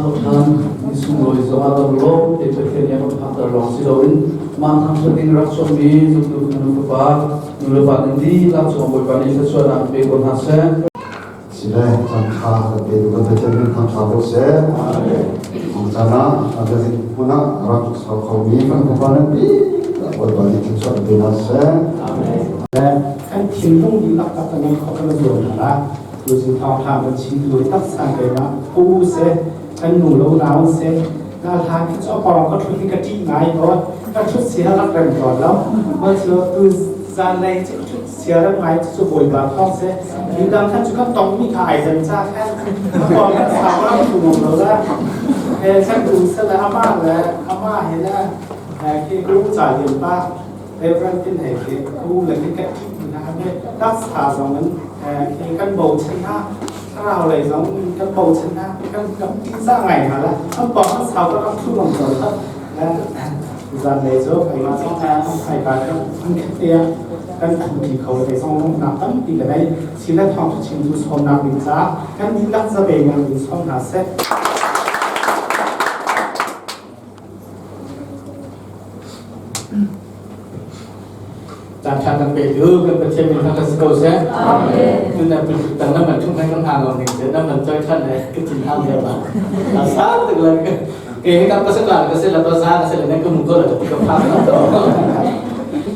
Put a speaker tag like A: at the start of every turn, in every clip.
A: thawhṭhan ni sunglawi zongah laklawng te Pathian nih a kan phakter lawng si loin mah thangṭhat ding rak chuakmi zumtu fanu fapa nulepa nan dihlak cungah Bawipa nih thluachuahnak pe ko hna seh.
B: Sile caan ṭha kan pe tu kan Pathian min thangṭha ko seh. Ang caan ah magazine hmun ah rak sau khomi kan fapa nan dihlak Bawipa nih thluachuah pe hna seh.
C: Kan thinlung dihlak tak kan kho kan zuam hna la. Tuzing thawngtha kan chimtu hi taksa keimah pu seh, kan nu lo nau seh, na hla khi cu a pawng ka ṭhut hi ka ṭih ngai ko. Ka ṭhut sia rak rem tawn lo. Hmanhsehlaw tu zanlei cu ka ṭhut sia rem ngai cu Bawipa thawng seh. Midang khan cu kan tongmi kha ai zan ca khan a pawng kan sau ram thu ngam lo la. He kan tu seh le amah le amah he le khi ku ca lian pa Reverend tin hei khi ku le khi ka ṭih hna he taksa zong in khi kan bochan hna thlarau lei zong kan bochan hna kan kan ṭihzah ngai hna la an pawng an sau ka rak thu ngam ko la zan lei cu keimah zong an phai ka kan khat te ah kan thu ṭi kho le zong nak tampi ka nei sile thawng ṭha chim tu sawmnak ding caah kan dihlak zabe ngan in sawm hna seh.
A: Caan ṭha kan petu kan Pathian min thangṭhat si ko seh. Amen. Tun tang na man chung kan hang lo ning se na man choi than le ka chin hang le ba. A sa tuk le ke he ka pasal la ka se la ba sa ka se le ne ka mu ko la ka ka pha ka to.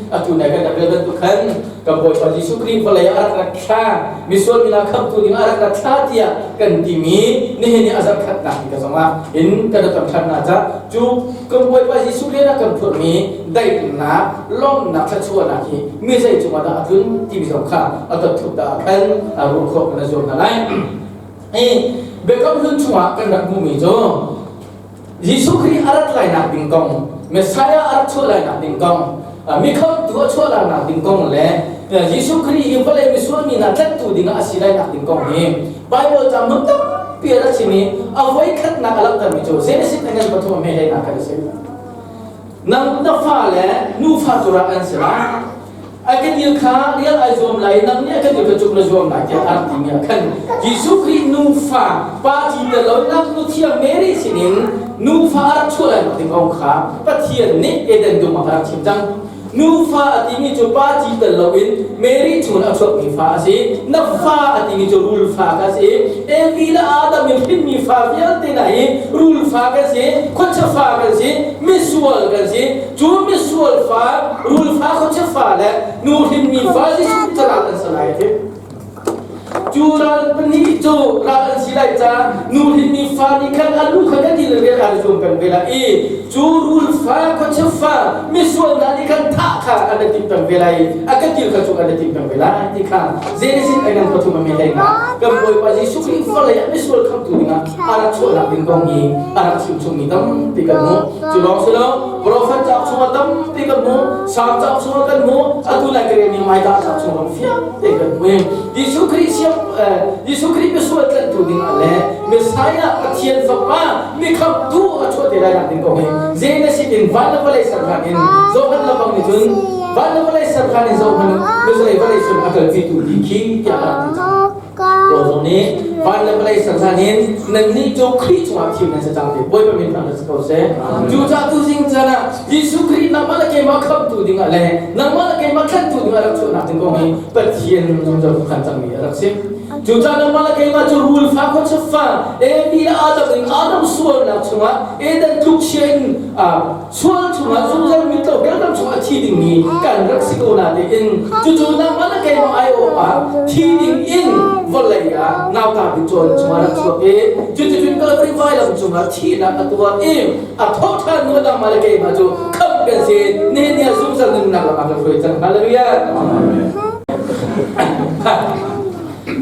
A: Atu ne kan rebel tu khan kan Bawipa Jesuh Khrih vawlei a rak rak thla misual mina khamtu ding a rak rak thla tiah kan timi nihin ni a zarkhatnak ni ka zongah in kan tam than na ca cu kan Bawipa Jesuh Khrih a kan phurhmi daihnak lawmhnak thluachuahnak hi mi zei cungah dah a tlun timi zong kha a tot thup dah khan a ruah khawh kan zuam hna lai. Hi biakam hlun chungah kan rak hmuhmi cu Jesuh Khrih a rat lainak ding kong, Messiah a rak chuah lainak ding kong, mi khamtu a chuah lainak ding kong le Jesuh Khrih hi vawlei misual mi hna tlanhtu ding ah a si lainak ding kong hi Bible ca hmun tampi a rak chim i a voi khatnak a langhtermi cu Genesis angan pathum a hme hleinak khan a si. Nang na fa le nufa cu rak an si lai. A ka dil kha rial ai zuam lai, nang nih a ka dil kha cuk na zuam lai tiah a rak timi ah khan Jesuh Khrih nufa pa ci tel lo nak nu thiang Mary sinin nufa a rak chuah lai nak ding kong kha Pathian nih Eden dum ah a rak chim cang. Nufa a timi cu pa ci tel loin Mary chungin a chuakmi fa a si. Na fa a timi cu rul fa ka si. Evi le Adam in hrinmi fa vialte hna hi rul fa kan si, khuachia fa kan si, misual kan si. Cu misual fa, rul fa, khuachia fa le nu hrinmi fa Jesuh caah an si lai a ti. Cu ral pahnih cu ral an si lai ca nu hrinmi fa nih khan a lu kha kan ti le rian an zuam peng ve lai i cu rul fa khuachia fa misual hna nih khan thah kha an i tim peng ve lai a ka til kha cu an i tim peng ve lai ti kha Genesis ai ngan pathum a me hlei na kan Bawipa Jesuh Khrih vawlei ah misual khamtu dingah a rak chuahnak ding kong hi a rak chim chungmi tampi kan hmuh. Cu lawng si lo Prophet cauk chungah tampi kan hmuh, Salm cauk chungah kan hmuh, atu lai ka relmi Micah cauk chung ram fiang te kan hmuh. Jesuh Khrih siang Jesuh Khrih misual tlanhtu dingah le Messiah Pathian Fapa mi khamhtu a chuah te lai nak ding kong hi Genesis in van le vawlei ser hlan in Johan labang nih cun van le vawlei ser hlan in Johan vawlei vawlei sun a kalpitu ti khi tiah a rak ti cang. Paul zong nih van le vawlei ser hlan in nannih cu Khrih chungah thim nan si cang ti Bawipa min thang si ko seh. Cucaah tuzing caan ah Jesuh Khrih nangmah le keimah khamhtu dingah le nangmah le keimah tlanhtu dingah rak chuahnak ding kong hi Pathian zungzal khan cangmi a rak si. Cucaah nangmah le keimah cu rul fa khuachia fa Evi le Adam in Adam sualnak chungah Eden tlukchia in sual chungah zungzal mitlo helram chungah thi dingmi kan rak si ko na tiin cucu nangmah le keimah aiawh ah thi ding in vawlei ah nauta bicawn chungah rak chuak i cuticun Calvary vailam cungah thihnak a tuar i a thawh ṭhan hnu nangmah le keimah cu khamh kan si nihin ni ah zungzal nunnak lam ah kan hruai cang. Hallelujah.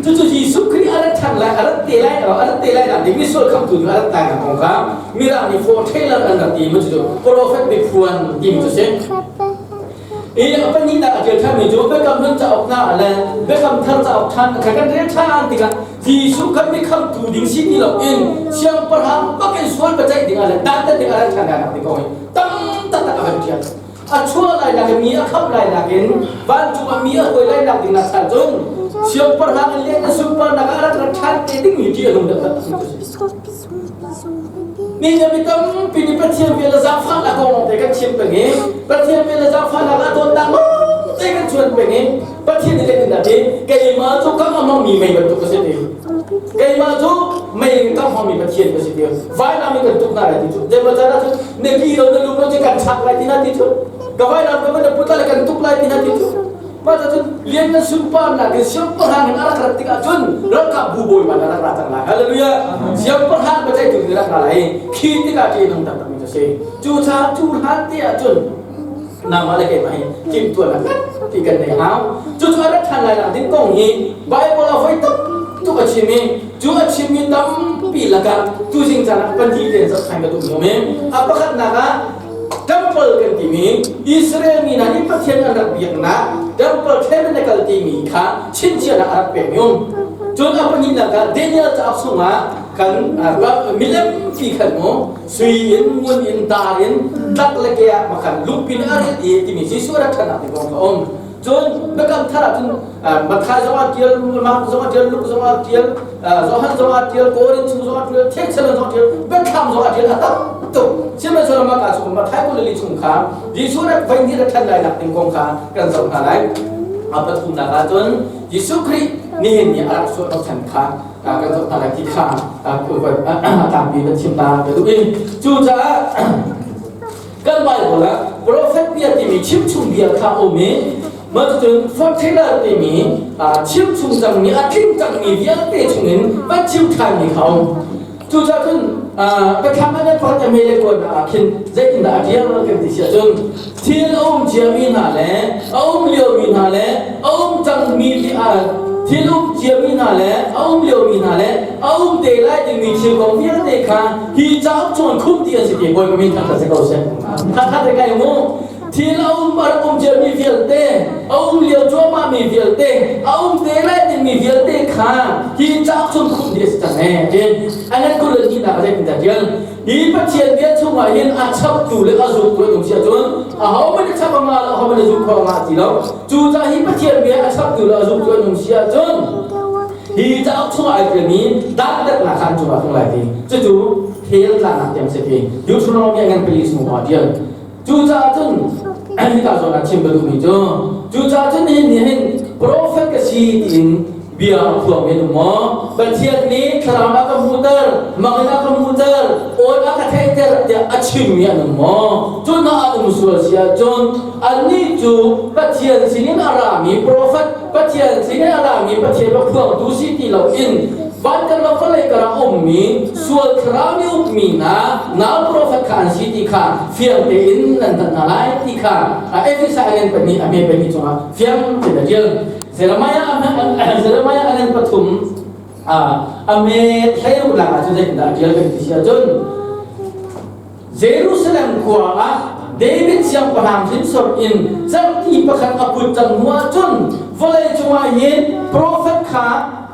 A: Cucu Jesuh Khrih a rat ṭhan lai, a rat te lai, a rat te lai nak ding misual khamtu ding a rat lai nak kong kha Mirang nih foreteller an rak ti mu cucu prophet biaphuan ti mu cu si. I a pahnihnak a ṭial ṭhanmi cu Biakam Hlun cauk hna le Biakam Thar cauk ṭhan kha kan rel ṭhan tikah Jesuh kan mi khamtu ding si ti loin siangpahrang bak in sual biaceih ding ah le dantat ding a rat ṭhan lai nak ding kong hi tam taktak a kan ṭial. A chuah lai nak in mi a khamh lai nak in vancung ah mi a hruai lai nak ding nak chan cun siangpahrang in lian na sunparnak ah rak rat ṭhan te ding mi ṭih a nung taktak cu si. Mi nih mi tampi nih Pathian bia le zaangfahnak kong lawng te kan chim peng i Pathian bia le zaangfahnak ah dawtnak lawng te kan chuan peng i Pathian nih zeitindah ti keimah cu ka hmangmi mei bantuk ka si ti. Keimah cu mei ka hmangmi Pathian ka si ti. Vainam in kan tuk hna lai ti cu. Zeimaw caan ah cun na ki lo na lung lo cu kan chak lai ti na ti cu. Ka vainam ka van na put lai kan tuk lai ti na ti cu. Mah cun lian na sunparnak in siangpahrang in a rak rat tikah cun ralkap bu bawi man a rak ra cang lai. Hallelujah. Siangpahrang biaceihtu nih rak ra lai. Khi tikah ṭih nung taktak mi cu si. Cu ca cu hlan te ah cun nangmah le keimah hi timhtuahnak nganpi kan nei hau. Cucu a rat ṭhan lai nak ding kong hi Bible ah voi tam tuk a chim i cu a chimmi tampi lakah tuzing caan ah pahnih tein zoh ṭhan ka duh mi a pakhatnak ah temple kan timi Israel mi hna nih Pathian an rak biaknak temple tabernacle timi kha chimchiahnak a rak pek mi um. Cun a pahnihnak ah Daniel cauk chungah kan milem pi khan mu sui in ngun in dar in tlak le ke ah makhan lungpin a rit i timi Jesuh rak ṭhan ti kong ka um. Cun biakam thar ah cun Matthai zong ah ṭial, Mark zong ah ṭial, Luke zong ah ṭial, Johan zong ah ṭial, Korin chung zong ah ṭial, Thessalon zong ah ṭial, Biathlam zong ah ṭial a tam tuk. Sihmanhsehlaw mah ka chung Matthai 22 chung kha Jesuh rak voi hnih rak ṭhan lai nak ding kong kha kan zoh hna lai. A pathumnak ah cun Jesuh Khrih nihin ni a rak suah chan kha kan zoh hna lai ti kha tlangpi kan chim ta ka duh i cucaah kan Bible ah prophet bia timi chimchung bia kha um i mah cucun foreteller timi chimchung cangmi a tling cangmi vialte chungin van chim ṭhanmi kha um. Cucaah cun biathlam an pakhat a mele kuan ah khin zeitindah a ṭial kan ti si ahcun thil a um ciami hna le a um liomi hna le a um cangmi thil um ciami hna le a um liomi hna le a um te lai dingmi thil kong vialte kha hi cauk chung khum ti an si ti Bawipa min thangṭhat si ko seh. Thangṭhat te kai mu. Thil a um a rak um ciami vialte, a um lio cuahmahmi vialte, a um te lai dingmi vialte kha hi cauk chung khum ti a si cang ee. Tin anan kul le hnihnak a zeitindah ṭial? Hi Pathian bia chungah hin a chaptu le a zumtu an um si ahcun ahohmanh a chap a ngah lo, ahohmanh a zum kho a ngah ti lo. Cucaah hi Pathian bia a chaptu le a zumtu an um si ahcun hi cauk chungah ai ṭialmi dantatnak kha an cungah tlung lai ti. Cucu hell tlaknak tiang si ti. Deuteronomy ngan pali chung ah ṭial. Cucaah cun hika zawn ah chim ka duhmi cu cucaah cun nihin ni hin profet ka si tiin bia a phuang men um maw? Pathian nih thlarau a ka hmuhter, mang in a ka hmuhter, aw a ka theihter tiah a chimmi an um maw? Cu hna an um sual si ahcun annih cu Pathian sinin a rami profet, Pathian sinin a rami Pathian va phuangtu si ti loin van kan ram vawlei kar ah ummi sual thlarau nih ukmi hna nau profet kha an si ti kha fiang tein nan hngalh hna lai ti kha Efesa ngan pahnih a hme pahnih cungah fiang tein a ṭial. Jeremiah Jeremiah a ngan pathum a me hleiruknak ah cun zeitindah a ṭial kan ti si ahcun Jerusalem khua ah David siangpahrang hrinsor in cerhti pakhat a put cang hnu ahcun vawlei cungah hin profet kha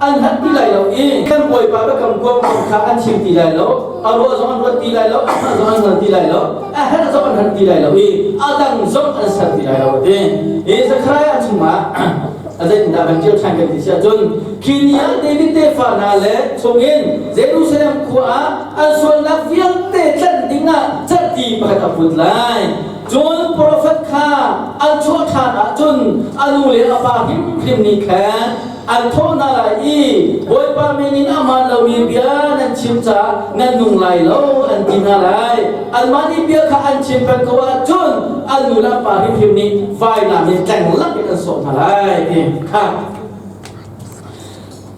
A: an hat ti lai lo i kan Bawipa biakam kuang kong kha an chim ti lai lo, a ruah zong an ruat ti lai lo, a hngalh zong an hngal ti lai lo, a herh zong an herh ti lai lo i a dang zong an ser ti lai lo a ti. Hi Zekhariah chungah a zeitindah van ṭial ṭhan kan ti si ahcun khi ni ah David tefa hna le chungin Jerusalem khua ah an sualnak vialte tlanh dingah cerhti pakhat a put lai. Cun profet kha an chuah ṭhan ahcun a nu le a pa hrimhrim nih khan an thawh hna lai i Bawipa min in a hmaan lomi bia nan chim caah nan nung lai lo an ti hna lai. Anmah nih bia kha an chim peng ko ahcun an nu le an pa hrimhrim nih vainam in tleng lakin an sawh hna lai ti kha.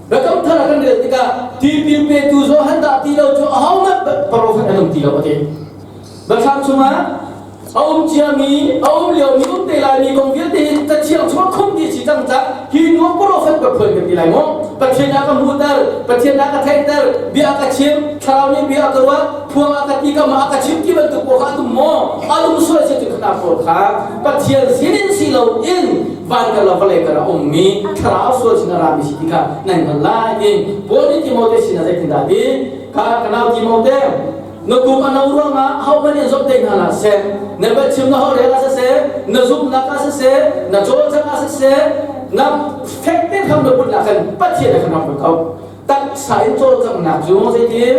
A: Biakam thar ah kan rel tikah tipil petu Johan dah ti lo cu ahohmanh profet an um ti lo a ti. Biathlam chungah a um ciami, a um liomi, um te laimi kong vialte hi cathiang chungah khum dih si cang cang. Hi nu profet ka phuan kan ti lai maw? Pathian a ka hmuhter, Pathian a ka theihter, bia a ka chim, thlarau nih bia a ka ruah, phuang a ka ti ka mah a ka chim ti bantuk pawl kha a tum maw? A lung sual si cu khata pawl kha Pathian sinin si loin van ka lo vawlei kar a ummi thlarau sual sin a rami si ti kha nan hngalh lai ti Paul nih Timote sinah zeitindah ti? Kha ka nau Timote. Na kum a no ruangah hohmanh in zomh te hna hlah seh. Na biachim na holhrel ah siseh, na zumhnak ah siseh, na cawlcangh ah siseh, na fek te kham na put ah khan Pathian a kan rak ko. Taksa in cawlcanghnak cu zeitin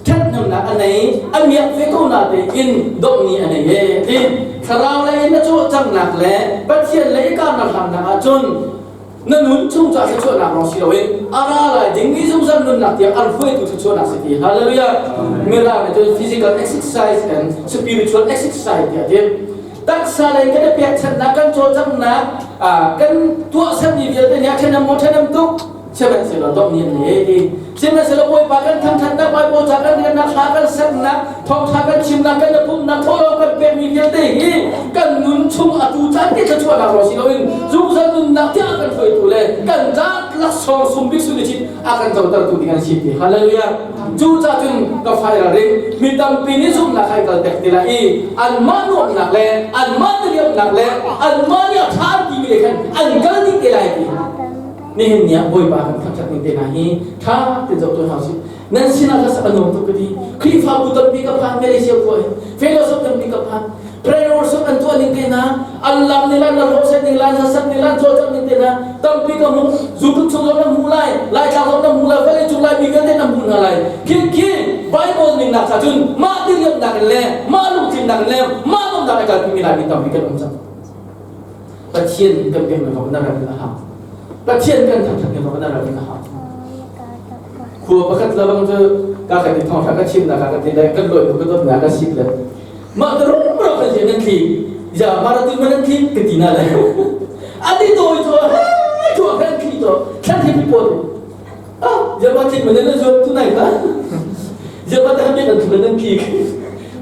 A: ṭhathnemnak a nei, a miak ve ko na tein dawhni a nei e ti. Thlarau lei in na cawlcanghnak le Pathian lei i karnak hlannak ahcun na nun chung ca thluachuahnak lawng si loin a ra lai ding mi zungzal nunnak tiang an hruaitu thluachuahnak si ti. Hallelujah. Mirang nih cun physical exercise and spiritual exercise tiah ti. Taksa lei kan i pekchanhnak, kan cawlcanghnak, kan tuahsermi vialte nih a ṭhenem maw ṭhenem tuk sihmanhsehlaw dawh nih an le ti. Sihmanhsehlaw Bawipa kan thangṭhatnak, Baibal ca kan relnak, hla kan saknak, thawngṭha kan chimnak, kan i pumhnak, thawhlawm kan pekmi vialte hi kan nun chung atu caan te thluachuahnak lawng si loin zungzal nunnak tiang a kan hruaitu le kan ca laksawng sung bik sung chin a kan cotertu ding an si ti. Hallelujah. Cu ca cun ka fai ralring mi tampi nih zumhnak hai kal tek ti lai i anmah nuamhnak le anmah diriamnak le anmah nih a ṭha an timi le khan an kal dih te lai ti. Nihin ni ah Bawipa kan thangṭhat ning te hna hi ṭha te zoh tuah hna usih. Nan sinah ka sak a nuam tuk ka ti. Khrihfabu tampi ka phan, Malaysia khua hin fellowship tampi ka phan. Prayer worship an tuah ning te hna, an lam ning lan, an rawhset ning lan, sasak ning lan, cawlcangh ning te hna tampi ka hmuh. Zutuk chung zong na hmuh lai, Laitlang zong na hmuh lai, vawlei cung Laimi vialte na hmuh hna lai. Khi khi Bible ning nak cha cun mah diriamnak in le mah lungtlinnak in le mah nuamnak in kalpi mi Laimi tampi kan um cang. Pathian kan biaknak kong na rak in a hau. Pathian kan thangṭhat ni kong na rak in a hau. Khua pakhat labang cu ka kan i thawngṭha ka chimnak ka ti le kan lawi ka dawtnak ka sip le mah ka rum ro kan si nan thli ja mara tu man thli ka ti na le ati doi to he to kan thli to thlan thi pi pot ah ja ma thli man na zo tu nai ka ja ma ta mi kan thli nan thli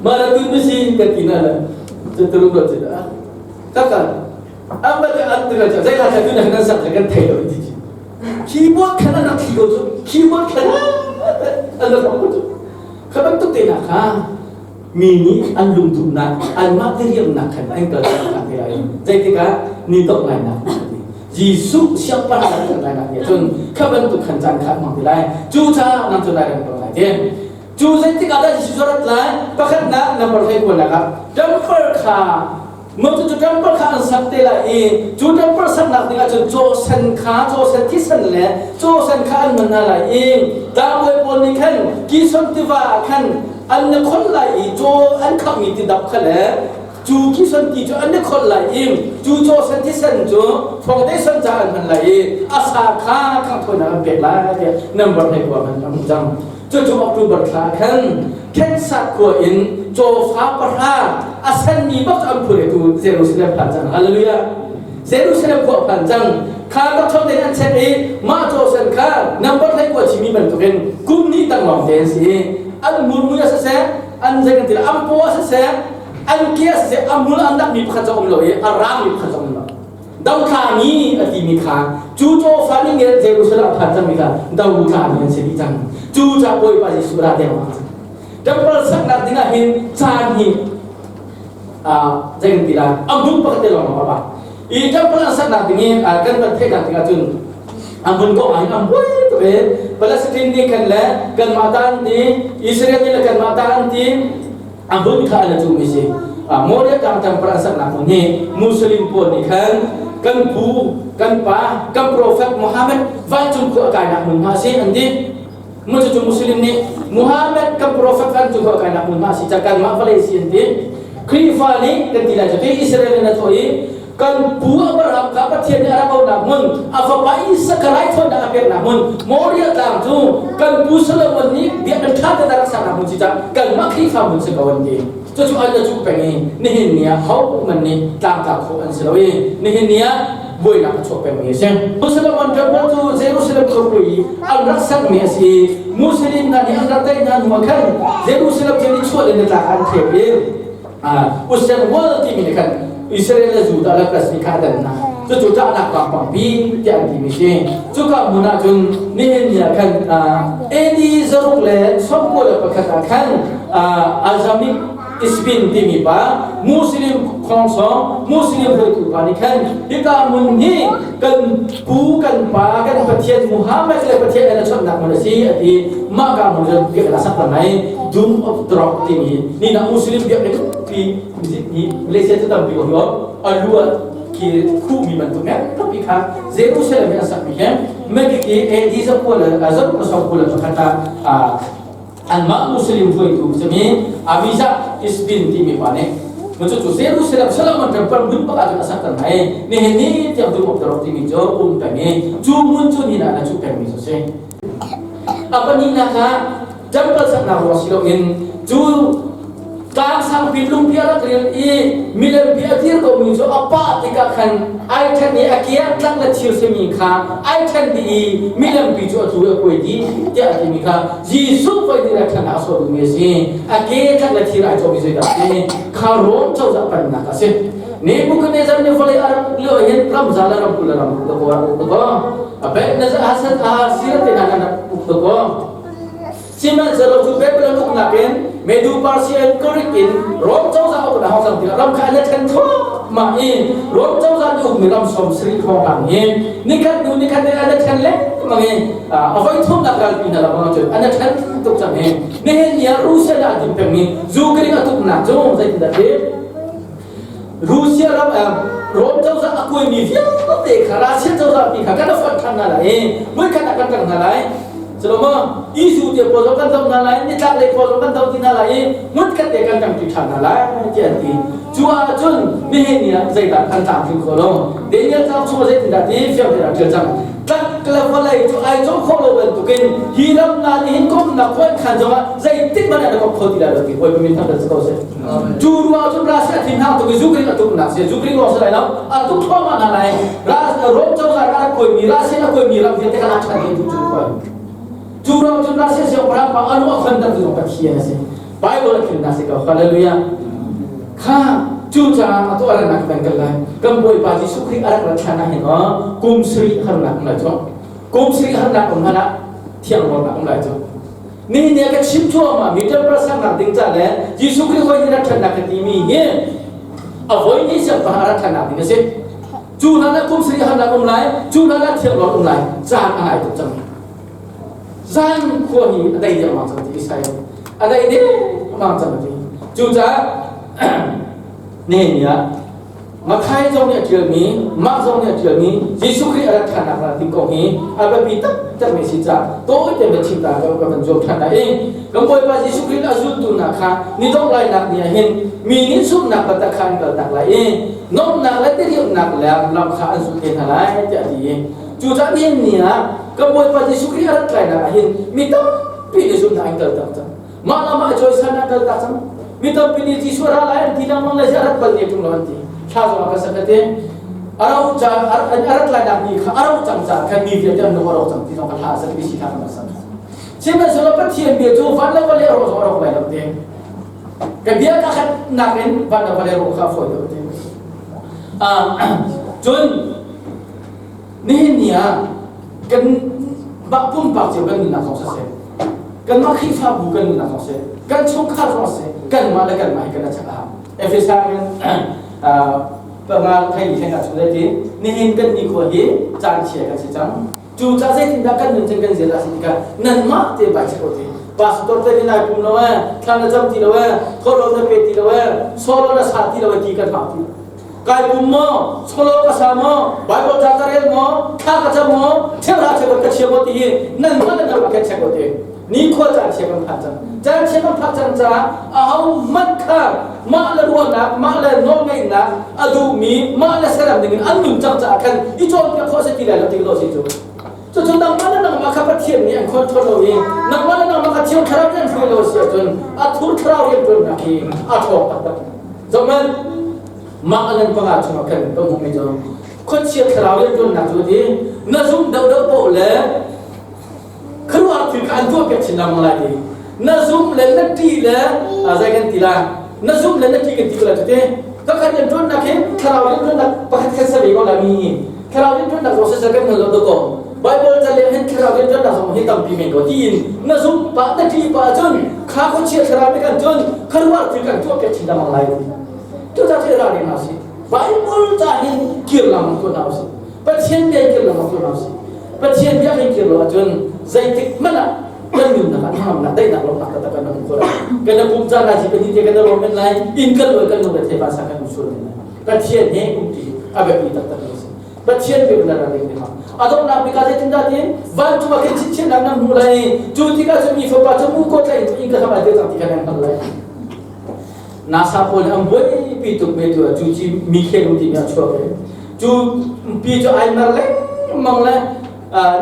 A: mara tu mi si ka ti na le tu rum ro ti da Kaka amma te an te ka zai la tu na kan sak kan thei lo ti keyboard khan an rak thi ko cu keyboard khan an rak ko cu kha bantuk te na kha mi nih an lungduhnak anmah diriamnak khan an kal tak te lai zeitikah ni tok lai nak Jesuh siangpahrang kan lai nak nih cun kha bantuk khan caan kha hmang ti lai cu caah nang cu lai kan ko lai te Cu zeitik ah dah Jesuh a rat lai? Pakhatnak number 19 ah temple kha Moses cu temple kha an sak te lai i cu temple saknak dingah cun caw sen kha caw sen thisen le caw sen kha an man hna lai i tlangbawi pawl nih khan Kishon tiva ah khan an na khon lai i caw an khammi tidap kha le cu Kishon ti cu an i kholh lai i cu caw sen thisen cu foundation ca an hman lai i a sa kha khanghthawinak an pek lai tiah number 19 man a hmu cang. Cucu October thla khan Kansas khua in cawfa 9 a senmi bak an phur tu Jerusalem phan cang. Hallelujah. Jerusalem khua phan cang. Kha doctor te an check i mah caw sen kha number 19 chimi bantukin kum ni tang lawng te an si. An murmui a siseh, an zei kan ti an paw a siseh, an ke a siseh, a mul an dakmi pakhat zong um lo i a rangmi pakhat zong um lo. Dothlami a timi kha cu cawfa nih nge Jerusalem a phan cangmi kha dothlami an si dih cang. Cu ca Bawipa Jesuh ra deng ah cang. Temple saknak dingah hin caan hi zei kan ti la a hmun pakhat te lawng a ba. I temple an saknak ding i kan van theihnak dingah cun a hmun ko ah hin a muai tuk i Palestine nih khan le kanmah ta an ti Israel nih le kanmah ta an ti a hmun kha an i cuhmi si. Moria tlang temple an saknak hmun hi Muslim pawl nih khan kan pu, kan pa, kan prophet Muhammad vancung khua a kainak hmun hma a si an ti. Mu cu Muslim nih Muhammad kan prophet vancung khua a kainak hmun hma a si ca kanmah vawlei si an ti. Khrihfa nih kan ti lai cu Israel in a thawh i kan pu Abraham kha Pathian nih a rak auhnak hmun a fapa Isak kha raithawinak a peknak hmun Moriah tlang cu kan pu Solomon nih biakinn ṭha tein a rak saknak hmun si cah kanmah Khrihfa hmun si ko an ti. Cucu an na cuh peng i nihin ni ah hohmanh nih tlangtlak khawh an si lo i nihin ni ah buainak a chuak pengmi a si. Solomon temple cu Jerusalem khuapi i an rak sakmi a si i Muslim hna nih an rak tei hna hnu ah khan Jerusalem cu nichuah le nitlak an thep i Usen Wall timi nih khan Israel le Judah le Palestine kha a dan hna. Cucu ṭahnak vampangpi tiah an timi si. Cuka hmun ah cun nihin ni ah khan AD 191 ah khan Azamik Ispin timi pa Muslim khawngsawng Muslim hruaitu pa nih khan hika hmun hi kan pu kan pa kan Pathian Muhammad le Pathian an chawnhnak hmun a si a ti. Mah ka hmun cun biakinn a sak ta mai. Doom of the Rock timi ni na Muslim biakinn pi ni Malaysia cu tampi ko hi a lu ah khi khuhmi bantuk ngan pi kha Jerusalem i a sakmi hi Mekiki AD zakua le zaruk le sawm kul le pakhat ah anmah Muslim hruaitu simi Amiza Isbin timi pa nih cu cu Jerusalem Solomon temple hmun pakhat cun a sakter hna i nihin ni tiang Doom of the Rock timi cu um peng i cu hmun cu ni ah na cu pengmi cu si. A pahnihnak ah temple saknak ruang si loin cu tlang sangpi lungpi a rak ril i milem pi a dir komi cu a pah tikah khan ai ṭhen i a kiang tlak le thir simi kha ai ṭhen dih i milem pi cu a tlu i a kuai dih tiah a timi kha Jesuh voi nih rak ṭhen a sawh duhmi a si. A ke tlak le thir ai cawhmi zeidah a si? Kha Rom cozah pennak a si. Nebuchadnezzar nih vawlei a rak uk lio ah hin ram za le ram 20 le ram uk dakaw a rak uk dakaw. A Bel Hasan a sir te hna an rak uk dakaw. Sihmanhsehlaw cu Babylon uknak in Medu Persia in Greek in Rom cozah uknak hong cang tikah ram kha an i ṭhen thluahmah i Rom cozah nih ukmi ram 70 hrawnghrang hi nikhat hnu nikhat in an i ṭhen lengmang i a voi thumnak ralpi hna lakah cun an i ṭhen tuk cang i nihin ni ah Russia dah a tim pengmi Ukraine a tuknak cu zeitindah ti Russia ram Rom cozah a kuaimi vialte kha Russia cozah pi kha kan fonh ṭhan hna lai i muikhat ah kan ṭang hna lai. Culomaw Isu te pawl zong kan doh hna lai, nitlak lei pawl zong kan doh ti hna lai i hmunkhat te kan ṭangṭi ṭhan hna lai tiah an ti. Cu ahcun nihin ni ah zeidah kan tlamtling kho lo? Daniel cauk chung ah zeitindah ti fiang tein a ṭial cang. Tlak le vawlei cu ai cawh khawh lo bantukin hi ram hna nih hin komhnak khuankhan zongah zeitik hmanh ah na komh kho ti lai lo ti Bawipa min thangṭhat si ko seh. Cu ruang cun Russia thin hang tuk i Ukraine a tuknak si. Ukraine lawng si lai lo, a tuk thluahmah hna lai. Rom cozah a rak kuaimi, Russia a kuaimi ram vialte kha a ṭhan dih tu cu khuai. Cu ruang cun Russia siangpahrang pa anu a khon tu zong Pathian a si. Bible a thimnak si ko. Hallelujah. Kha cu caah a tuah nak kan kal lai. Kan Bawipa Jesuh Khrih a rak rat ṭhan ah hin kum sarih harnak um lai cu. Kum sarih harnak um hlan ah thiang lawmnak um lai cu. Nihin ni ah ka chim cuahmah mi temple saknak ding ca le Jesuh Khrih voi nih rat ṭhannak ka timi hi a voi nih siangpahrang a rat ṭhannak ding a si. Cu hlan ah kum sarih harnak um lai, cu hlan ah thiang lawm um lai, caan a ngai tuk cang. Zan khua hi a dai deuh cang ti Israel. A dai deuh cang ti. Cucaah nihin ni ah Mathai zong nih a ṭialmi, Mark zong nih a ṭialmi Jesuh Khrih a rat ṭhannak ral ti kong hi a biapi taktakmi a si caah tawi tein va chim ta ka kan zuam ṭhan lai i kan Bawipa Jesuh Khrih a zultu hna kha ni dongh lainak ni ah hin mi nih zumhnak taktak kha an kaltak lai i nuamhnak le tiriamnak le lam kha an zulh te hna lai tiah a ti i cucaah nihin ni ah kan Bawipa Jesuh Khrih a rat lainak ah hin mi tampi nih zumhnak an kaltak cang. Mah lam ah cawisan an kaltak cang. Mi tampi nih Jesuh ra lai an ti lengmang le a rat bal ne ṭung lo an ti. Thla zong a kan sak te. A ro ca a rat lai nak ni kha a ro cang ca khan mi vialte an lung a ro cang ti zong ka thla a sak ti si thla kan sak. Sihmanhsehlaw Pathian bia cu van le vawlei a ro zong a ro lai lo te. Ka bia ka khat nakin van le vawlei ro kha a fawi deuh te. Cun nihin ni ah kan mah pumpak cio kan nunnak zong siseh kanmah Khrihfabu kan nunnak zong siseh kan chungkhar zong siseh kanmah le kanmah hi kan chak a hau. Efesa kan panga thai ni ah chung ti nihin kan ni khua hi caan chia kan si cang. Cu ca zeitindah kan nun cang kan zia dah si tikah nanmah te bai check ti pastor te ni nai pum lo eh thla na cam ti lo eh thawlo na pe ti lo eh solo na sa ti lo eh ti kan hau ti. Kai pum maw, solo ka sa maw, Bible ca ka rel maw, thla ka cam maw, cheuhra cheuhrat ka chia maw ti hi nan mah le nan kan check te. Ni khua caan chia kan phak cang. Caan chia kan phak cang caah aho hmanh kha mah le ruahnak, mah le nawlngeihnak a duhmi, mah le saram ding in an nun cang caah khan i cawnpiak khawh si ti lai lo ti lo si cu. Cucu nangmah le nangmah kha Pathian nih an control lo i nangmah le nangmah kha Thiang Thlarau nih an hruai lo si ahcun a thur thlarau rianṭuannak hi a ṭhawng taktak. Zohhmanh, mah alan panga chungah khan ka hmuhmi cu khuachia thlarau rianṭuannak cu ti na zumh deuhdeuh paoh le khuaruahhar thil kha an tuahpiak chin lengmang lai ti. Na zumh le na ṭih le zei kan ti lai, na zumh le na ṭih kan ti ko lai cu ti. Pakhat rianṭuannak hi thlarau rianṭuannak pakhat khan sa ve ko lai mi. Thlarau rianṭuannak zong siseh kan hngal lo dakaw. Bible ca leng hin thlarau rianṭuannak zong hi tampi men ko tiin na zumh pah na ṭih pah cun kha khuachia thlarau nih kan cun kharuah thil kan tuah piak chin lengmang lai. Cucaah cu i ralring hna usih. Bible ca hin kir lengmang tuah hna usih. Pathian bia kir lengmang tuah hna usih. Pathian bia kan kir lo ahcun zeitik hmanh ah kan nunnak ah hnangamnak daihnak lawmhnak taktak kan hmu kho lai. Kan pum caan lai ci kan te kan rawm men lai, inn kan lawi kan lung le thei sa kan um sual men lai. Pathian he um ti a biapi taktak mi a si. Pathian biak na rak ning a donghnak bik ah zeitindah tiin vancung ah khin chinchinnak nan hmuh lai i cu tikah cun mi fapa cu mu ko tlaih in ka hlam ai cang ti kha nan hngalh lai. NASA pawl an buaipi tuk me tu cu ci mi khel ti mi a chuak i cu pi cu ai mer lengmang le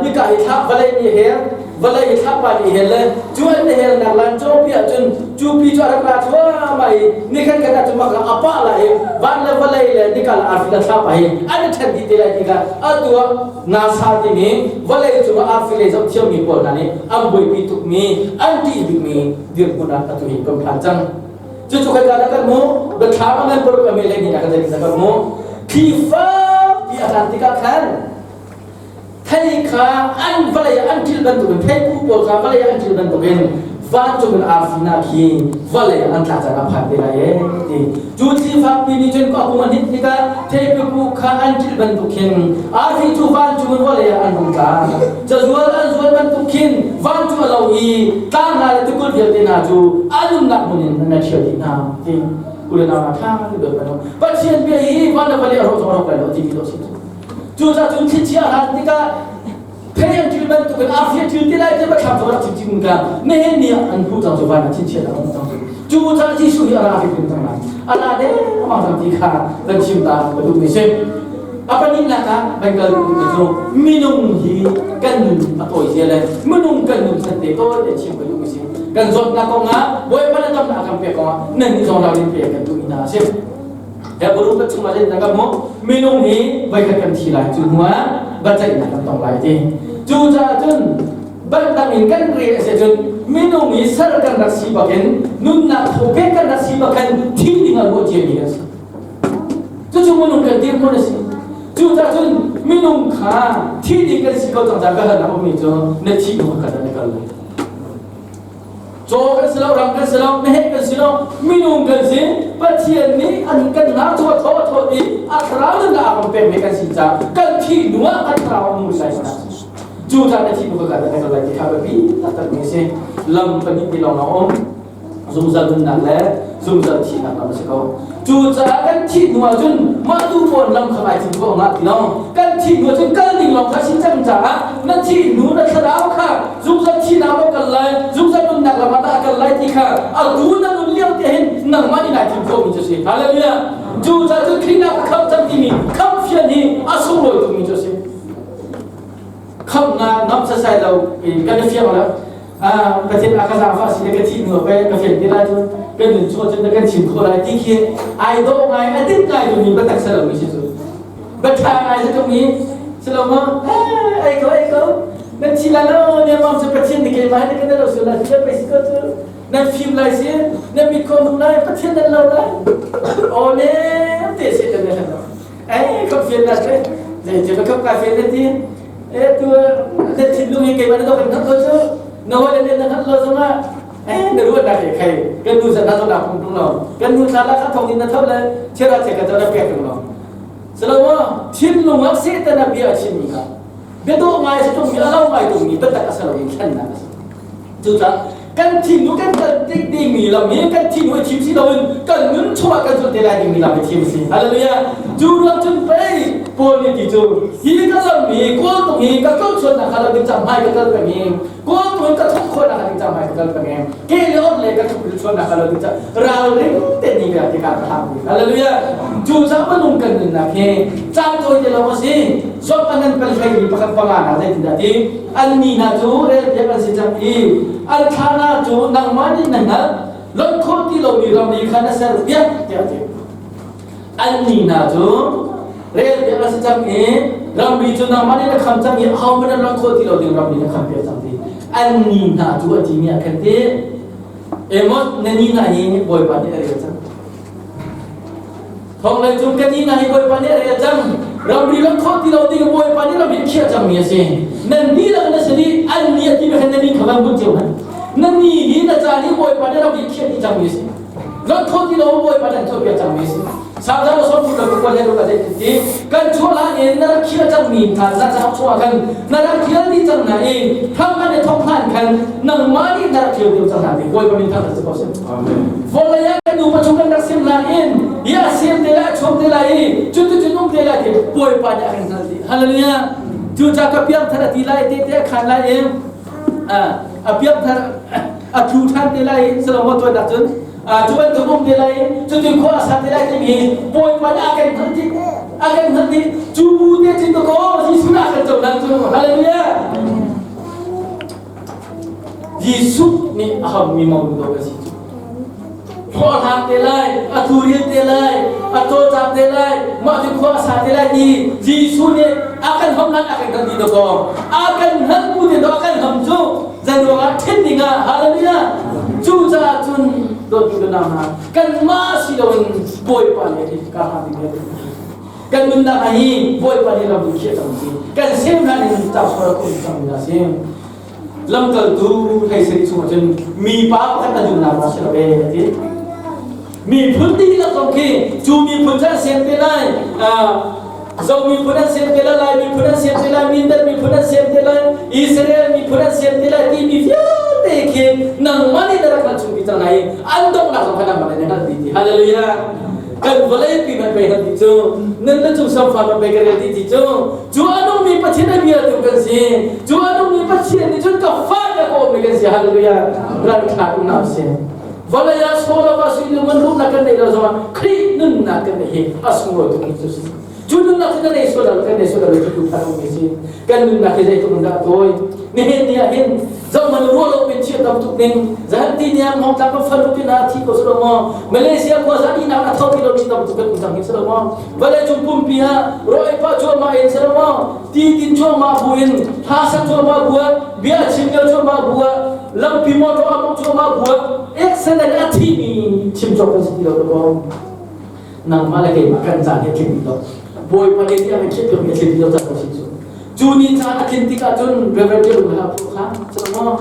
A: nika hi thla vawlei ni hel vawlei hi thlapa ni hel le cu an hel nak lan cawpi ahcun cu pi cu a rak ra thluahmah i nikhat khat ah cu mak a pah lai i van le vawlei le nika le arfi le thlapa hi an i ṭhen dih te lai ti kha atu ah NASA timi vawlei cung ah arfi lei zoh thiammi pawl hna nih an buaipi tukmi an ṭih bikmi dirhmun ah atu hi kan phan cang. Cucu kan dah kan mu biathlam a ngan paruk a me le ni na kan zei kan mu thli fakpi a hlan tikah khan thei kha an vawlei an ṭil bantukin theipu pawl kha vawlei an ṭil bantukin vancung in arfi hna khi vawlei an tla caan a phan te lai ee ti. Cu thli fakpi nih cun a kung a hnit tikah theipipu kha an ṭil bantuk khin arfi cu vancung in vawlei ah an hung tla. Cazual an zual bantuk khin vancung a lo i tlang hna le tikulh vialte hna cu an umnak hmun in an ṭhial dih hna ti. U le nau hna ṭha te dawt bantuk Pathian bia hi van le vawlei a rawh zong a rawk lai lo ti mi dawh si. Cucaah cun thlichia a hlan tikah thei an ṭil bantukin arfi a ṭil ti lai ti thlam cu rak chimchim ka nihin ni ah an hmuh cang cu van ah thinchiat a um cang cu. Cucaah Jesuh hi a ra hrimhrim cang lai. A ra dengmang cang ti kha kan chim ta ka duhmi si. A pahnihnak ah kan kal duhmi cu minung hi kan nun a tawi zia le minung kan nun chan te tawi te chim ka duhmi si. Kan zawtnak kongah Bawipa le damnak a kan pek kongah nan nih zong ralrin pek kan duhmi hna a si. Hebrew ka chungah zeitin kan hmuh? Minung hi voikhat kan thi lai, cu hnuah biaceihnak kan tong lai ti. Cucaah cun bantam in kan rel a si cun minung hi ser kan rak si bakin nunnak thawpek kan rak si bakin thi ding ah ruah ciami kan si. Cucu minung kan dirhmun a si. Cucaah cun minung kha thi ding kan si ko cang caah ka hal nak ummi cu na thih hnu kha na kal lai. Caw kan si lo, ram kan si lo, meheh kan si lo, minung kan si. Pathian nih an kan hna cu a thaw a thawt i a thlarau nunnak a kan pekmi kan si caah kan thih hnu ah kan thlarau a nung sai sana. Cu caah na thih hnu ka kan kan lai ti kha biapi taktak mi a si. Lam pahnih ti lawng a um. Zungzal nunnak le zungzal thihnak lam a si ko. Cucaah kan thih hnu ahcun mah tu pawn lam kha ngai thim ko ngah ti lo. Kan thih hnu ahcun kal ding lawng kha si cang caah na thih hnu na thlarau kha zungzal thihnak ah kal lai, zungzal nunnak lam ah dah kal lai ti kha atu na nun lio te hin nangmah nih nai thim khawhmi cu si. Hallelujah. Cucaah cun Khrih na ka khamh cang timi khamh fian hi a sunglawi tukmi cu a si. Khamhnak ngamh sasai lo kan i fiang lo. Pathian a ka zaangfah si le ka thih hnu pe ka fian te lai cun kan nun chung cun na kan chim khawh lai ti khi ai dawh ngai a dik ngai tumi biatak si lomi si cu biaṭha ngai si tumi si lo maw ei ko ei ko nan thi lai lo ne mam cu Pathian ni keimah ni kan lo sul lai si pe si ko cu nan fim lai si nan mit ko mung lai Pathian nan lo lai o ne te si kan ne ei khop fian na te zei cu ka khop ka fian na ti e tu na thinlung hi keimah na dok in ko cu na hawi le na hngalh lo zongah eh na ruat nak khai kan nu zan na na phung tung lo kan nu thla la kha thong in na tho le chera che ka na pek tung lo salo thinlung ah satan a bia a chim mi kha bia dawh ngai sa tung mi a lo ngai tung mi biatak a sa lo in thlen nak a si. Cucaah kan thinlung kan kal tik dingmi lam hi kan thinlung i thim si loin kan nun chungah kan zulh te lai dingmi lam i thim a si. Hallelujah. Cu ruang cun pei Paul nih ti cu hi ka lam hi kawltung hi ka tlochuannak kha lo ding cang hmai ka kal peng i kawltung in ka thawk khawhnak kha ding cang hmai ka kal peng i ke le or le ka thuk chuannak kha lo ding cang ralring te ni ve ti ka ka hang. Hallelujah. Cu caah minung kan nunnak hi caan tawi te lawng a si. Zong an nan pal hlei mi pakhat panga na zeitindah ti an ni hna cu relpiak an si cang i an thla hna cu nangmah nih na hngalh lonh khawh ti lomi ramri kha na ser piak tiah a ti. An ni hna cu relpiak an si cang i ramri cu nangmah nih na kham cang i ahohmanh an lonh khawh ti lo ding ramri na kham piak cang ti. An ni hna cu a ti mi ah khan ti Amos na ni hna hi Bawipa nih a rel cang. Thonglei cung kan inn ah hi Bawipa nih a rel cang. Ramri lam khawh ti lo ding Bawipa nih ram in khiah cangmi a si. Nan dihlak na si dih, an ni a ti khan na ni kha van but cio hmanh. Na ni hi na caan hi Bawipa nih ram in khiah dih cangmi a si. Lot kho ti lo Bawipa nan tuahpiak cangmi a si. Sangzar som tu ka kual he ka zei ti kan chuah hlan in na rak khial cangmi hna na cauk chungah khan na rak khial dih cang hna i thang an i thawk hlan khan nangmah nih na rak khial dih cang hna ti Bawipa min thang si ko seh. Vawlei ah kan nupa chung kan rak sim hlan in hi a siam te lai a chuak te lai i cuti cun um te lai ti Bawipa nih a kan hngalh dih. Hallelujah. Cu ca ka piang thar a ti lai te te a khan lai i a piang thar a thu ṭhan te lai i Solomon tuannak cun cu bantuk um te lai cutin khua a sa te lai timi Bawipa nih a kan hngalh dih a kan hngalh dih cu bu te cun dakaw Jesuh nih a kan cohlan cu. Hallelujah. Jesuh nih a hammi mo do ka si cu khua hlang te lai a thu ril te lai a cawlcang te lai mah cu khua a sa te lai ti Jesuh nih a kan ham hlan a kan hngalh dih dakaw a kan hngalh bu te do a kan ham cu zeiruang ah ṭhen ding ah. Hallelujah. Cucaah cun dawttu ka nau hna, kanmah si loin Bawipa nih hi ka ha ding kan nunnak ah hi Bawipa nih lam in khiah cang si kan sem hlan in tlangsual a um cang mi si. Lamkaltu hlei sari chungah cun mipa pakhat a nunnak si lo e a ti. Miphun dihlak zong khi cu miphun cu an sem te lai, Zo miphun an sem te lai, Lai miphun an sem te lai, Mindat miphun an sem te lai, Israel miphun an sem te lai timi vialte khi nangmah nih na rak hngalh chung dih cang lai i an donghnak zong kha nangmah nih na hngalh dih ti. Hallelujah. Kan vawlei pi man pei han ti cu nan na cung samfa man pei ka rel ti ti cu cu a nungmi Pathian a bia tu kan si. Cu a nungmi Pathian nih cun ka fa ka ka awm kan si. Hallelujah. Ran thla tu na si. Vawlei ah sawla va sui lu man rumnak kan neih lo zongah Khrih nunnak kan neih hi a sunglawi tuk mi cu si. Cu nunnak cu kan nei sual lo, kan nei sual lo cu tu phan mi si. Kan nunnak hi zeitluk in dah tawi. Nihin ni ah hin zohman ruah lo min chia tam tuk ning zahan ti niang hong tlang ka fanu ti na thi ko silo maw. Malaysia khua za ni nak a tho ti lo mi tam tuk kan um cang hi silo maw. Vawlei cung pumpi ah roi pa chuah in silo maw. Ti tin chuah ma bu in hla sak chuah ma bu bia chim lio chuah ma bu lampi motor a mong chuah ma bu accident a thi mi chim cawk kan si ti lo ko. Nangmah le keimah kan caan hi a tling lo. Bawipa nih tiang in khit mi a tling lo caan ko si cu. Cu ni caan a tlin tikah cun Reverend Joe ha phu kha cu maw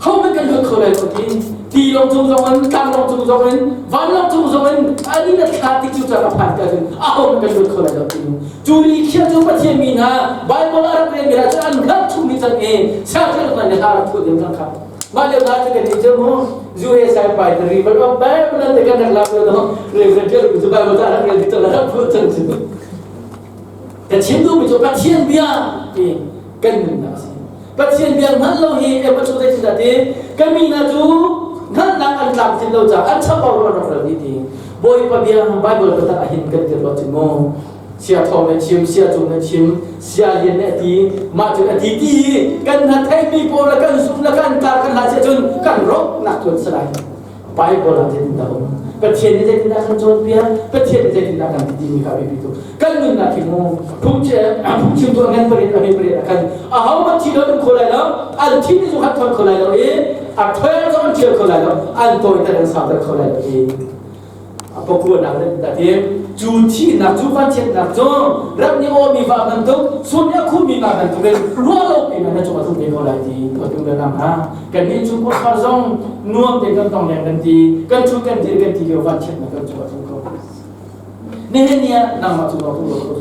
A: ho man kan lut kho lai lo ti ti long cung zong in, tlang long cung zong in, van long cung zong in ani na thla tik cu caan a phan ka cun a ho man kan lut kho lai lo ti. Cu ni khia cu Pathian mi hna Bible a rak rel mi cu an hngalh chung ni cang i siangthil hman ni ha rak thu ding cang kha. Mah lio hna cu kan i cu mu zu he sai pai the river of Bible te kan rak lak lo Reverend Joe cu Bible ta rak rel ti rak phu cang cu. Ka chim duh mi cu Pathian bia ti kan nunnak a si. Pathian bia hngalh lo hi e pachu zei tin ti kan mi hna cu hngalhnak an tlamtlin lo caah an chambau ro an rak ral dih ti. Bawipa bia Bible biatak ah hin kan ti lo cun mu sia thawng na chim, sia cung na chim, sia lian na ti, mah cun a ti ti kan hna theimi pawl le kan zumh le kan tar kan hla cun kan rawk nak cun salai. Bible ah zeitindah um? Pathian nih zeitindah kan cawnpiak? Pathian nih zeitindah kan ti timi kha biapi tuk. Kan nunnak hi mu phungchim tu ngan parit a parit a kan aho man thi lo dum kho lai lo, an thi ni zu khat thon kho lai lo i a thoel zong an thial kho lai lo, an tawiter an sauter kho lai lo i a pakuanak le ta ti cu thihnak cu vanchiatnak cu ram nih aw mi va bantuk sun nih a khu mi va bantuk in ruah lo pi na cung a tlung ve ko lai ti ko tu le ram ha kan nih cu khar zong nuam te kan tong leng kan ti kan thu kan dir kan ti lio vanchiatnak kan cung a tlung ko. Nihin ni ah nangmah cu tung lo kho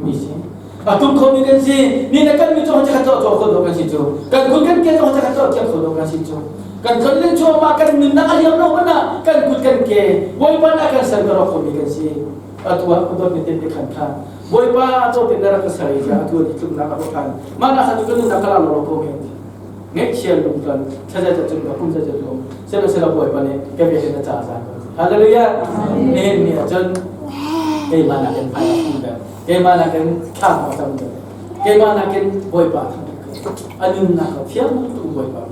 A: mi si a tung kho mi kan si ni na kan mi cu kan cho cho kho do kan si cu kan kun kan ke cu kan cho cho kho do kan si cu kan kan len chu ma kan nunnak a liam lo mana kan kut kan ke Bawipa na kan ser ka kho mi kan si. Atu ah kudot ni te khan kha Bawipa cho te na rak ka sari ja atu ni tluk nak a phan ma na kha tu kan nunnak kala lo ko me ngeih lung kan thaza cha chung ka kum cha cha chung sela sela Bawipa nih ka ve na cha za. Hallelujah. Nihin ni ah cun keimah nakin hmai ah um deuh, keimah nakin thla mo tam deuh, keimah nakin Bawipa a nunnak a thiam tu Bawipa.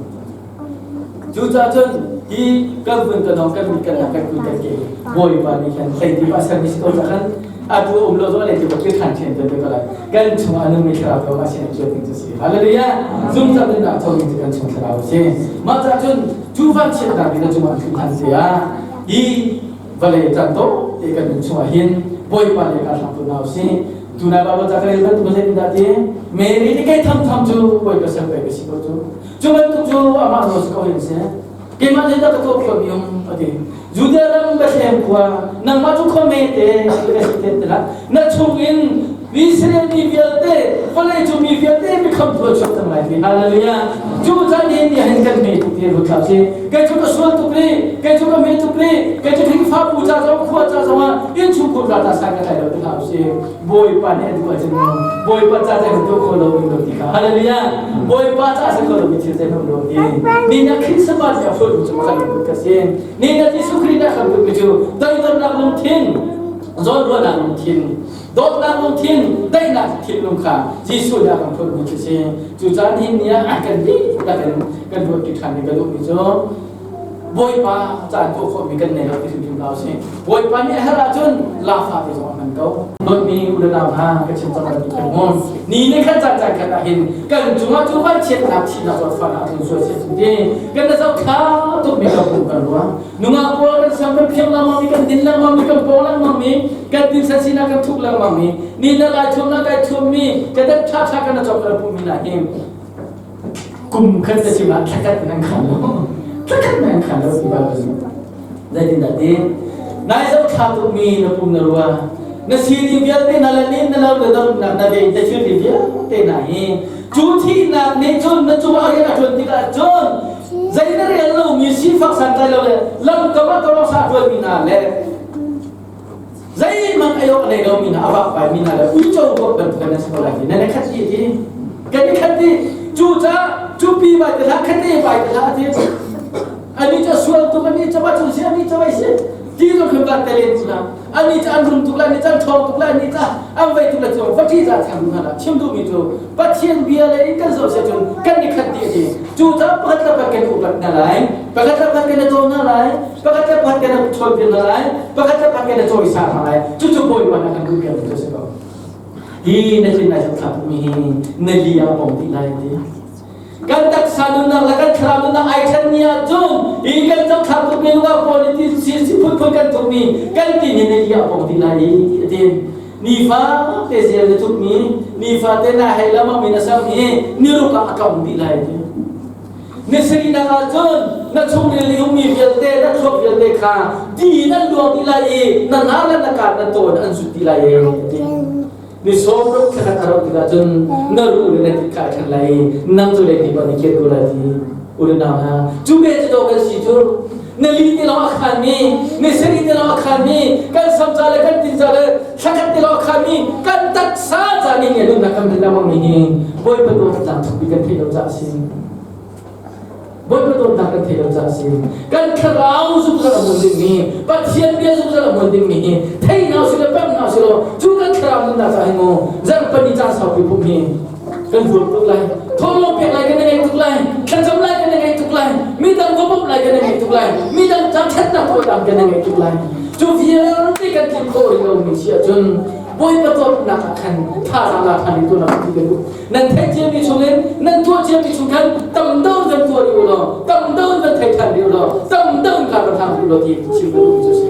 A: Cucaah cun hi kan vun kan nong kan mit kan nak kan kun kan ke Bawipa nih khan hlei ti pa ser mi si ko khan atu um lo zong le ti ki khan thian te ko lai kan chung a nungmi thlarau ko a sin a ting cu si. Hallelujah. Zum cam din ah chong ti kan chung thlarau si. Mah ca cun cu van chiat nak ding cung ah thun than si ah hi vale chan to te kan nun chung ah hin Bawipa le ka hlang tu nau si. Tu na Bible ca ka rel tu zei dah ti Mary ni kai tham tham cu Bawipa ser pe ka si ko cu cu bantuk cu amah no si ko hin si. Keimah nih dah ka tuah khawh mi um ati. Judea ram Bethlehem Bethlehem khua nangmah cu khua mete ka si te la na chung in Israel mi vialte vawlei cung mi vialte biakam tu a chuak cang lai ti. Hallelujah. Cu caan ni ni hin kan me tuk ti rut hlah si. Kei cu ka sual tuk li, kei cu ka me tuk li, kei cu thingfa pu ca zong khua ca zong ah inn chung khur ta sai ka tlai lo ti hlah si. Bawipa nih a duh ahcun Bawipa ca zei tu kho lo mi lo ti kha. Hallelujah. Bawipa ca se kho lo mi thil zei hmang lo ti. Ni na Christmas ya ful cu khan ka si. Ni na Jesuh Christ na khan mi cu toidornak lungthin, zawnruahnak lungthin, dawtnak lungthin, daihnak thinlung kha Jesuh nih a kan phurhmi cu si. Cucaah nihin ni ah kan dihlak in kan ruahpi ṭhan i kan duhmi cu Bawipa caan tuah khawhmi kan nei lo ti hrimhrim hlah usih. Bawipa nih a herh ahcun lafa te zong a hman ko. Dawtmi u le nau hna ka chim cang bantuk khan mu. Ni nih khan caan caan khat ah hin kan cungah cu vanchiatnak thihnak zawtfahnak a tlung sual si ti kan na zohthla tukmi kan hmuh kan ruah. Nungak pawl kan sam kan phiang lengmang mi kan din lengmang mi kan paw lengmang mi kan tinsan sinak kan thuk lengmang mi ni na lai thum na kai thum mi ka dat tha tha kan na chok kan pu mi na hi kum khat te chim ah thlakat nan khan lo thlakat nan khan lo ti ba zeitin dah ti nai zo thla tuk mi na pum na rua na sining vialte na la nin na lo na dam na na ve te thil vialte na hi cu thihnak nih cun na cungah rian a ṭuan tikah cun zei na rel lomi sifak santlai lo le lamkam ah tawlong sa ṭuanmi hna le zeihmanh ei awk nei lomi hna a vakvai mi hna le uico bak bantuk an si ko lai ti nan i khat ti ti kan i khat ti cu ca cu pi vai te hlah khat te vai te hlah ti ani ca sual tuk ani ca ba chung si ani ca vai si ti zong khin van te len cu na ani ca an rum tuk lai ani ca an ṭhawng tuk lai ani ca an vei tuk lai cu va ṭi za thiam hna la chim duhmi cu Pathian bia le in kan zoh si cun kan i khat dih ti cu caah pakhat le pakhat kan upat hna lai pakhat le pakhat kan i daw hna lai pakhat le pakhat kan i chawnpiak hna lai pakhat le pakhat kan i cawisang hna lai cucu Bawipa nih a kan duhpiak mi cu a si ko hi na thin ai thlak mi hi na li ah pong dih lai ti kan taksa nunnak le kan thlarau nunnak ai ṭhen ni ahcun hi kan cangthlam tukmi lungah quality si si phunphun kan tukmi kan ti ni na li ah pong dih lai i ti nifa te zel na tukmi nifa te na hei lamang mi na sam hi niruk ah a tlong dih lai ti ni sarihnak ah cun na chungril i ummi vialte na thluak vialte kha ti in an luang dih lai i na hna le na kaan na tawn an zut dih lai e ti ni sawmruk thlakhat a rauh tikah cun na ruh le na tit kha a ṭhan lai i nang cu le ti bang ni kiat ko lai ti u le nau hna cu ve cu kan si cu na li te lawng a khan mi ni sari te lawng a khan mi kan sam ca le kan tin ca le thlakhat te lawng a khan mi kan taksa ca nih nih nunnak kan hman lengmang mi hi Bawipa dawtnak thukpi kan theih lo caah a si Bawipa dawtnak kan theih lo caah a si kan thlarau zungzal a hmun dingmi Pathian bia zungzal a hmun dingmi hi thei hna usih le pemh hna usih law cu kan thlarau nunnak caah hin mu zarhpani caan saupi pumh hi kan huam tuk lai thawhlawm pek lai kan i ngaih tuk lai thlacam lai kan i ngaih tuk lai midang va bawmh lai kan i ngaih tuk lai midang ca ṭhatnak tuah dang kan i ngaih tuk lai cu vialte kan tlin khawh rih lomi si ahcun Bawipa dawtnak ah khan thazaang la ṭhan in tuah ti kan duh nan theih ciami chungin nan tuah ciami chung khan tam deuh in van tuah rih u law tam deuh in van thei ṭhan rih u law tam deuh in kar van hlang rih u law ti chim ka duhmi cu a si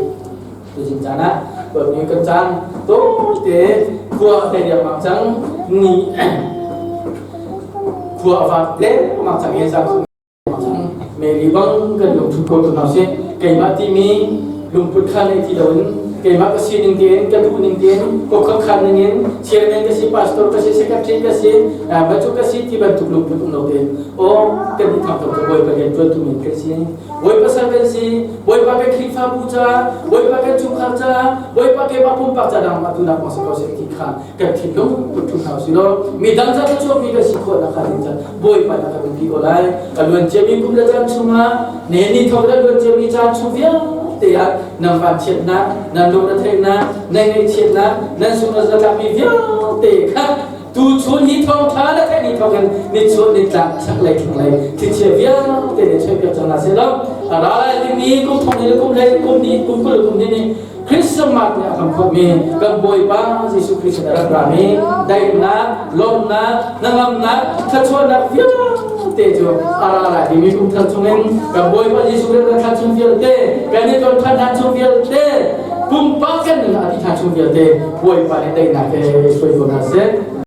A: tuzing caan ah ni kan caan tawite khua a riangmang cang ni khua a vak lengmang cang i zang cang Mary bang kan lungthu ko tu hna sih keimah timi lungput kha nei ti loin keimah ka sining tein ka duh ning tein kokha khan ning in chairman ka si pastor ka si secretary ka si bacu ka si ti bantuk lungput um lo tein o kan i thang to Bawipa rian tuan tu men kan si Bawipa sal kan si, Bawipa kan Khrihfabu ca, Bawipa kan chungkhar ca, Bawipa keimah pumpak ca dang mah tunak kong si ko seh ti kha kan thinlung put ṭhu hna usih law midang ca ka chuakmi kan si khawh nak kha ding ca Bawipa na kan umpi ko lai. A luan ciami kum le caan chungah ne ni thok le luan ciami caan chung vialte ah nan vanchiatnak, nan lungretheihnak, nan ngaihchiatnak, nan sung na zatlakmi vialte kha Tuchun hi thawngṭha na theih ni thawngin nichuah nitlak chaklei thlanglei thlichia vialte nih chuahpiak cang hna seh law a ra lai dingmi kum thong ni le kum hlei kum ni kum 20 kum ni nih Christmas nih a kan phawtmi kan Bawipa Jesuh Christ a rak rami daihnak, lawmhnak, hnangamnak, thluachuahnak vialte cu a ra lai dingmi kum thar chungin kan Bawipa Jesuh Christ kan thla chung vialte kan i ton ṭhan hlan chung vialte pumpak kan nun a ti ṭhan chung vialte Bawipa nih daihnak he hruai ko hna seh.